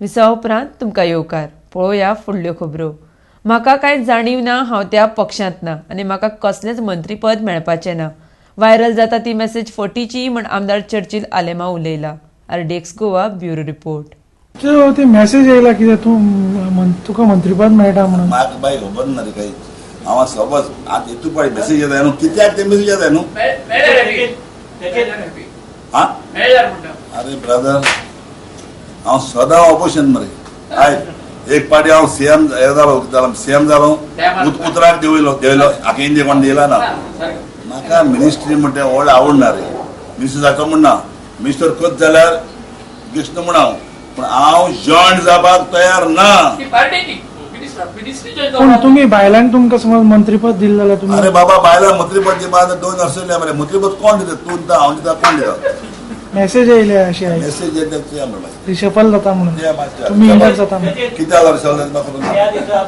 विसवा उपरांत तुमकां येवकार. पळोवया फुडल्यो खबरो. म्हाका कांय जाणीव ना, हांव त्या पक्षांत ना आनी म्हाका कसलेंच मंत्रीपद मेळपाचें ना. व्हायरल जाता ती मेसेज फटीची म्हण आमदार चर्चिल आलेमांव उलयला. RDX Goa bureau report. ते मेसेज येयला कितें तूं तुका मंत्रीपद मेळटा म्हणून. म्हाका बाय खबर ना रे काही. हांव सपोज आतां हितू पाडी मेसेज येता न्हू, कित्याक ते मेसेज येता न्हू? हा, अरे ब्रदर, हांव सदां ऑपोजिशन मरे. आयक, एक पाटी हांव सीएम जालो, सीएम जालो, उतराक देंवयलो देंवयलो, हाका इंजे कोण दिला ना. म्हाका मिनिस्ट्री म्हणटा व्हड आवडना रे. मिनिस्टर जाता म्हण ना, मिनिस्टर करत जाल्यार कृष्ण म्हण हांव, पूण हांव जॉयंट जावपाक तयार ना. पूण तुमी बायलांक तुमकां समज मंत्रीपद दिलें जाल्यार तुमी? अरे बाबा, बायलां मंत्रीपद दिवपा दोन वर्सां मरे. मंत्रीपद कोण दिता? तूं दिता, हांव दिता, कोण दिता? मेसेज येयले अशी आयज. मेसेज येता. रिशफल जाता म्हणून, तुमी इंटर जाता म्हणून. कित्याक रिशफल जाता?